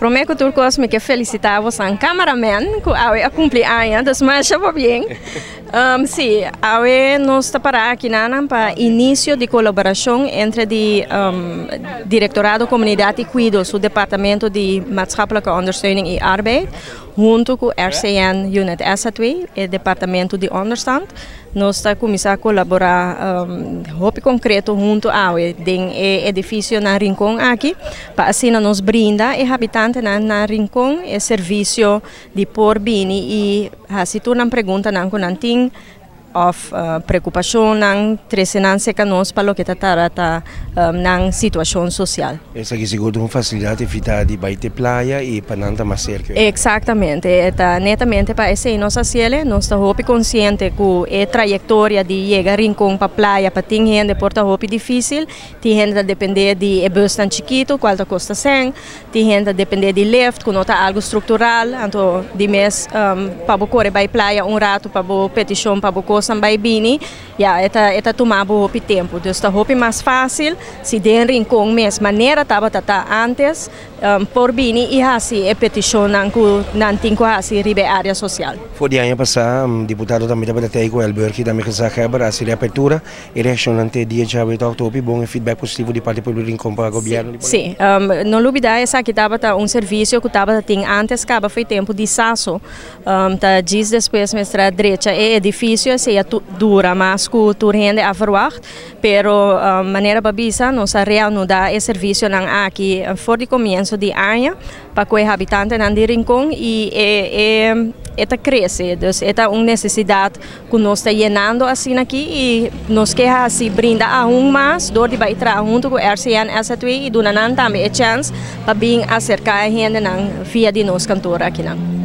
Promé ku tur kos mi ke felisitá bosan cameraman ku awe a kumpli aña, dus masha pabien. Sí, awe nos ta pará akinanan pa inisio di kolaborashon entre di Direktorado Komunidat i Kuido su departamento di Maatschappelijke Ondersteuning i Arbeid huntu ku RCN Unit SZW, e departamento di onderstand. Nos ta kuminsá kolaborá hopi konkreto huntu awe den e edifisio na Rincon aki pa asina nos brinda e habitantenan na Rincon e servisio di por bini i hasi tur nan preguntanan ku nan tin òf preokupashonnan trese nan serka nos pa loke ta trata nan situashon sosial. Esaki sigur ta un fasilidat evitá di bai te playa i pa nan ta mas serka. Eksaktamente, e ta netamente pa esei nos hasiel. Nos ta hopi konsiente ku e trayektoria di yega Rincon pa playa pa tin hende por ta hopi difísil. Tin hende ta dependé di e busnan chikitu kual ta kosta sèn. Tin hende ta dependé di lift ku no ta algu struktural, anto di mes pa bo kore bai playa un ratu pa bo petishon pa bo kosnan bai bini, ya e ta e ta tuma bo hopi tempu. Dus ta hopi mas fásil si den Rincon mes manera tabata ta ántes por bini i hasi e petishonnan ku nan tin ku hasi riba e área sosial. For di aña pasá diputado tambe tabata tei ku Elburg i tambe gezaghebber a hasi reapertura. E reakshonnan te dia djawe ta hopi bon e feedback positivo di parti pueblo Rincon pa gobierno di Sí, no lubida esaki tabata un servicio cu tabata tin antes caba fo'i tempo di Saso. Ta djis despues mester a drecha e edificio, esey a dura mas cu tur hende a verwacht, pero manera bo a bisa nos a reanuda e servicionan aki for di comienzo di aña. Pa ku e habitantenan di Rincon i e e ta krese. Dus e ta un nesesidat ku nos ta yenando asina aki i nos ke hasi brinda aun mas dor di bai traha huntu ku RCN SZW i duna nan tambe e chèns pa bin aserká e hendenan via di nos kantor akinan.